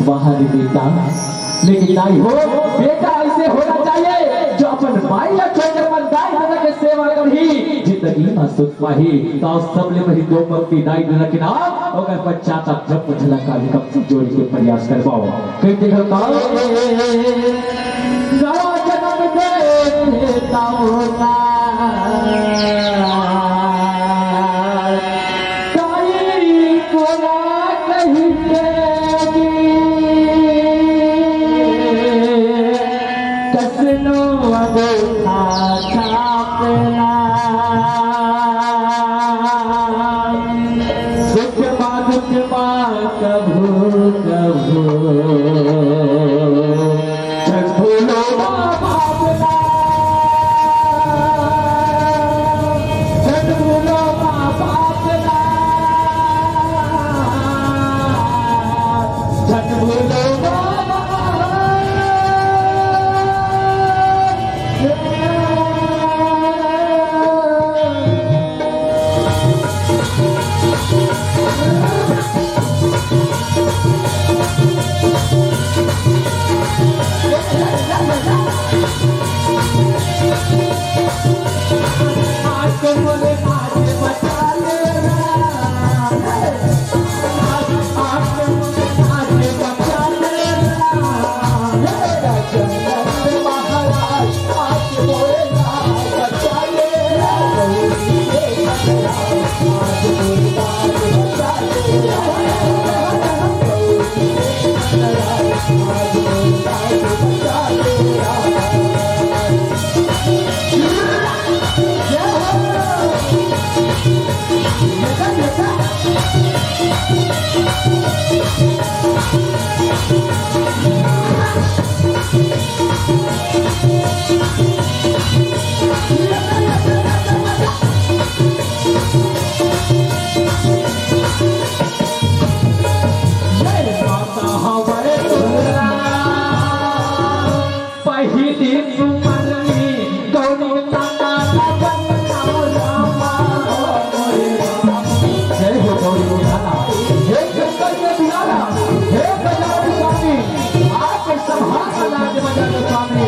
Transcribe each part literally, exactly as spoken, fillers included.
बाहर बेटा, लेकिन दाई हो, बेटा ऐसे होना चाहिए, जो अपन माई ला छोड़ के अपन दाई ददा के सेवा करही, जिंदगी मा सुख पाही। तो सबले पहली दो पंक्ति दाई ददा के नाम, ओकर पश्चात आप जब झलक कार्यक्रम से जोड़े के प्रयास करवाओ। कई देखो तो, नवा जन्म दे देता होता। ताई कोला कहिके कसनो अंगूठा छापना। सुख मा दुख मा कभू कभू झन भूलो माँ बाप ला, झन भूलो माँ बाप ला, झन भूलो माँ बाप ला। पहिली तुमन गौरी माता का बनाओ रामा। जय हो गौरी माता। हे शंकर के दुलारा, हे गजानन स्वामी, आप संभाल लाज बजा दो स्वामी।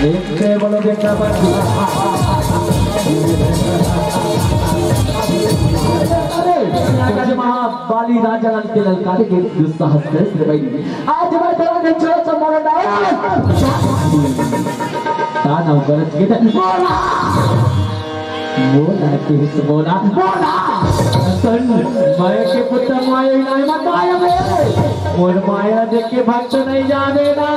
एक से बोलो बेटा बन। अरे, महाबाली राजा लाल के ललकारे के दुस्साहस करे रे भाई। आज मैं तेरा नहीं छोड़ा, चल मारो ना। ताना गरज के दे। बोला! बोला, किस बोला? बोला! सुन, मैं के पुत्र माया ही नहीं मत आया बे। मोर माया देख के भक्त नहीं जाने ना।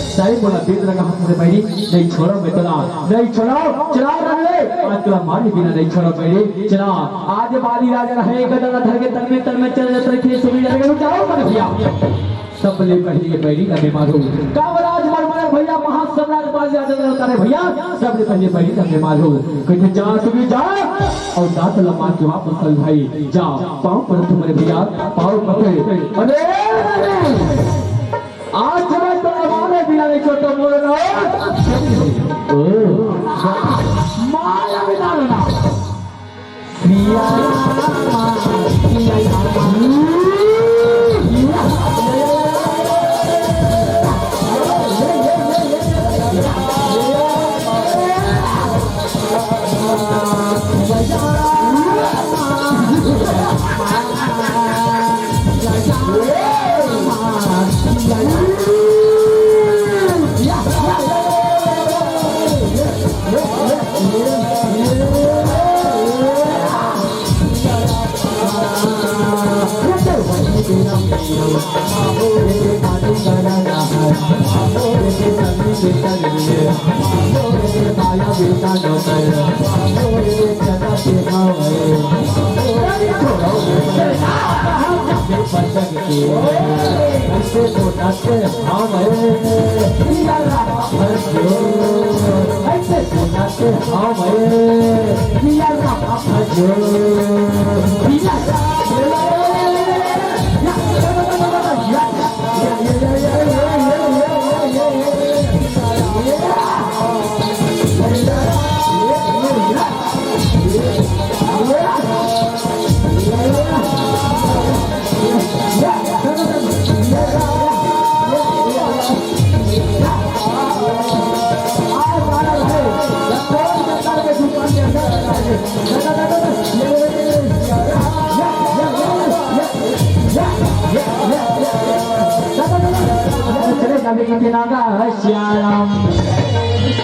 सही बोला, बीच लगा हाथ से बैरी, नहीं छोड़ो मैं तोला, नहीं छोड़ो, चला रन ले। आज तोला मारे बिना नहीं छोड़ो बैरी, चला। आज बाली राजा रहे, गदा धर के तन में, तन में चल जाते रहे, सुबह जाएगा, रुक जाओ मत भैया। सबले पहिले पैरी ला मैं मारू। कामराज मरमरे भैया, महासम्राट बाजी राजा ललकारे भैया, सबले पहिले पैरी ला मैं मारू। कहिथे जा सुबी जा, अउ दांत ला मार के वापस चल भाई, जा। पाँव पर तुम्हारे भैया, पाँव पर। अरे, अरे, आज मैं तो हमारे बिना नहीं छोड़ता, बोलो ना। ओ, माया बिना ना।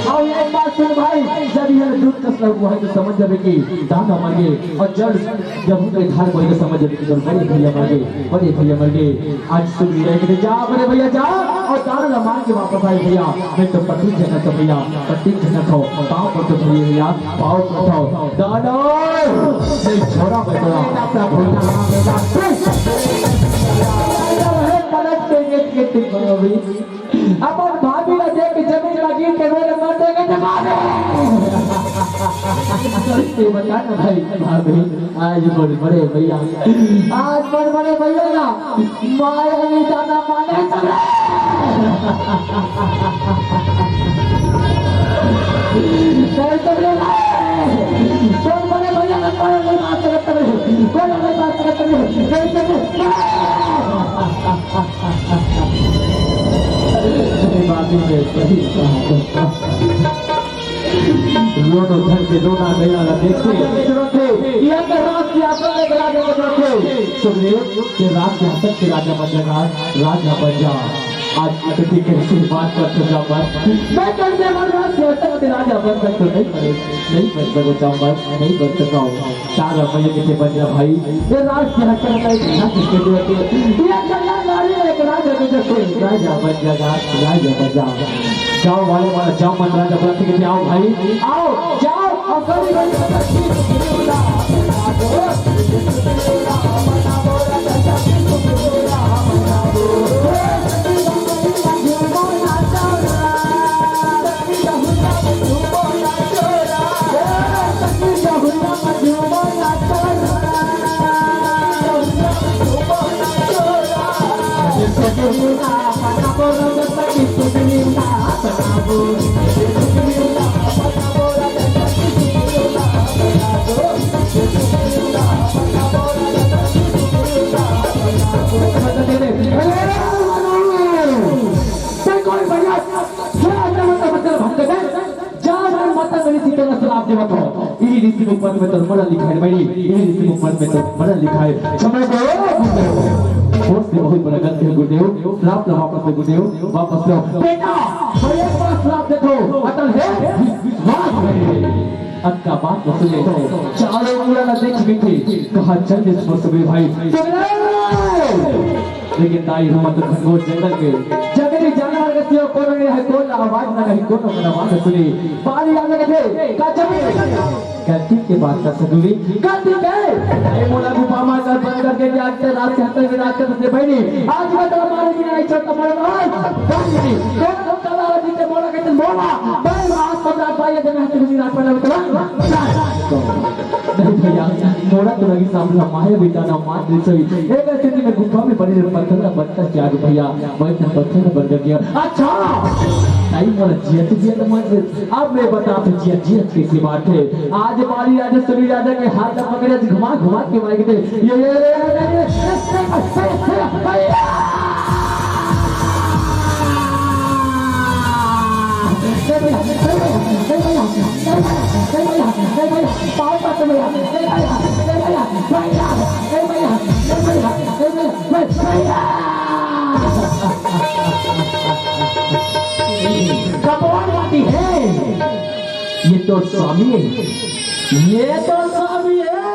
अउ एक बात सुन भाई, जब ये दूध कस लगू है तो समझ जाबे कि दाना मर गे, अउ जड़ जब उनके धार बोल के समझ जाबे कि जब बड़े भैया मर गे, बड़े भैया मर गे। आज सुन ले कि जा बड़े भैया जा, अउ दाना ला मार के वापस आए भैया। मैं तो पति जनत हो भैया, पति जनत हो, पाँव पर तो भैया, पाँव पर तो दाना, ये छोरा मैं तो अपना भैया, पलट के ये, ये, ये, अपन भाभी ला देख के जमीन ला गिर के रोए मर जाएगा जमाने। ये बता ना भाई, भाभी, आज बड़े बड़े भैया, आज बड़े बड़े भैया ना, माया नहीं जाना माने सब। नहीं तो रे भाई, कौन बड़े भैया ना, कौन नहीं बात करते रे, कौन नहीं बात करते रे, नहीं तो रे। अरे बाबू रे, सही कहा। दोनों धन के दोना गया ला देखते। ये तो राज सिंहासन ले गया, देखो, देखो। सुखदेव, ये राज सिंहासन के राजा बन जाएगा, राजा बन जा। आज अतिथि के आशीर्वाद पर तो जाऊंगा। मैं कैसे बन राज सिंहासन के राजा बन सकता हूँ? नहीं बन, नहीं बन सकता हूँ, नहीं बन सकता हूँ। तारा मैया के बन जा भाई, ये राज सिंहासन का एक राज के जो है, ये कल्याण नारी एक राजा के जो है, राजा बन जाएगा, राजा बन जा। जाओ वाले वाला, जाओ मन राजा बुलाते के आओ भाई, आओ, जाओ, और कभी कभी कोई बढ़िया, क्या अंदर मतलब मतलब भंग कर जा, मैं माता मेरी सीता का श्राप देवत हो। इही रीति मुख मन में तोर मरण लिखाए रे बहिनी, इही रीति मुख मन में तोर मरण लिखाए। क्षमा करो गुरुदेव, बहुत से बहुत बड़ा गलती है गुरुदेव, श्राप ला वापस दे गुरुदेव, वापस लो। बेटा, मैं एक बार श्राप देथों, अटल हे विश्वास में। अतका बात ला सुने तो चारों मुड़ा ला देख मिलथे, कहाँ चल दे सुबह सुबह भाई। सुन ले! लेकिन दाई, हमर तो घनघोर जंगल के जंगली जानवर के सिवा कोनो नइ हे, कोनो आवाज नइ हे, कोनो कर आवाज सुने। बाली राजा कथे, का जमीन गलती के बात कर सकबे? गलती के? अरे मोला गुफा में कर बंद करके क्या आज के रात के हत्या विराट कर दे बहिनी। आज मैं तेरा मारे की नहीं छोड़ता, मरो ना। बहिनी, कौन कौन कला जी के मोला कहते मोला। भाई, आज तो रात भाई, जब मैं तुझे रात पर लगता। नहीं भैया, मोला तो लगी सामने माया बेटा ना मार दे सही। एक स्थिति में गुफा में बड़े पत्थर का बच्चा क्या भैया, मैं तो पत्थर बन गया। अच्छा, नहीं मोला जियत जियत मर दे। अब मैं बता तो जियत जियत कैसी बात है। आज बाली राजा सुनी राजा के हाथ में पकड़े, आज घुमा घुमा के मार के ये, ये, ये, ये, ये, ये, ये, ये, ये, ये, ये, कपाल वाली है। ये तो स्वामी है, ये तो स्वामी है।